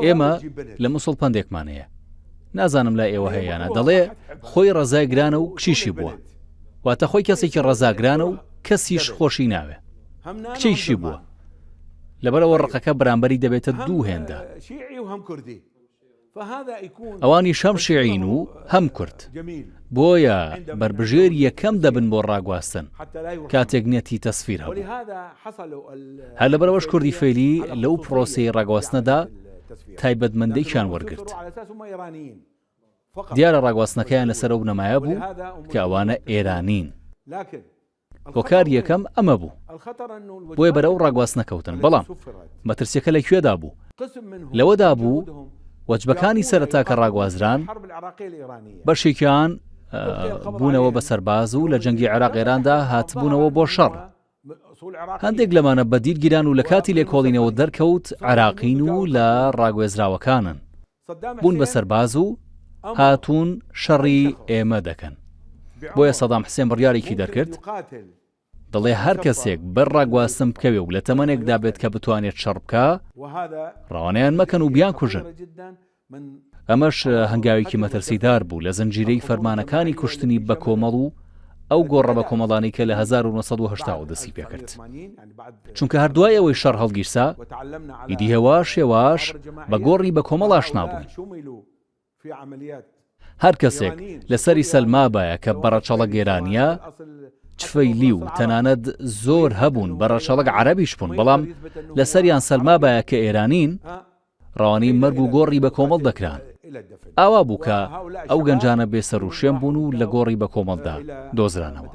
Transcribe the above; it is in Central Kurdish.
ئێمە لە موسڵ پەندێکمان هەیە نازانم لای ئێوە هەیە یانە دەڵێ خۆی ڕەزای گرانە و کچیشی بووە واتە خۆی کەسێکی ڕەزاگرانە و کەسیش خۆشی ناوێ کچیشی بووە لەبەرەوە ڕقەکە بەرامبەری دەبێتە دوو هێندە ئەوانیش هەم شیعین و هەم کورد، بۆیە بەربژێری یەکەم دەبن بۆ ڕاگواستن کاتێک نیەتی تەسفیر هەبوو. هەر لەبەرئەوەش کوردی فەیلی لەو پرۆسەی ڕاگواستنەدا تایبەتمەندێکیان وەرگرت. دیارە ڕاگواستنەکەیان لەسەر ئەو بنەمایە بوو کە ئەوانە ئێرانین. هۆکاری یەکەم ئەمە بوو، بۆیە بەرەو ڕاگواستنە کەوتن، بەڵام مەترسیەکە لە کوێدا بوو؟ لەوەدا بوو وەجبەکانی سەرەتا کە ڕاگوازران، بەشێکیان بوونەوە بە سەرباز و لە جەنگی عێراق ئێراندا هاتبوونەوە بۆ شەڕ. هەندێک لەمانە بەدیل گیران و لە کاتی لێکۆڵینەوە دەرکەوت عێراقین و لە ڕاگوێزراوەکانن. بوون بە سەرباز و هاتوون شەڕی ئێمە دەکەن. بۆیە سەدام حسێن بڕیارێکی دەرکرد، دەڵێ هەر کەسێک بەر ڕاگواستن بکەوێ و لە تەمەنێکدا بێت کە بتوانێت شەڕ بکا، ڕەوانەیان مەکەن و بیانکوژن. ئەمەش هەنگاوێکی مەترسیدار بوو لە زنجیرەی فەرمانەکانی کوشتنی بەکۆمەڵ و ئەو گۆڕە بەکۆمەڵانەی کە لە 1980 ەوە دەستی پێکرد. چونکە هەر دوای ئەوەی شەڕ هەڵگیرسا، ئیدی هێواش هێواش بە گۆڕی بەکۆمەڵ ئاشنا بووین. هەر کەسێک لەسەری سەلمابایە کە بە ڕەچەڵەک ئێرانییە، چ فەیلی و تەنانەت زۆر هەبوون بە ڕەچەڵەک عەرەبیش بوون، بەڵام لەسەریان سەلمابایە کە ئێرانین، ڕەوانەی مەرگ و گۆڕی بەکۆمەڵ دەکران. ئاوا بوو کە ئەو گەنجانە بێسەروشوێن بوون و لە گۆڕی بەکۆمەڵدا دۆزرانەوە.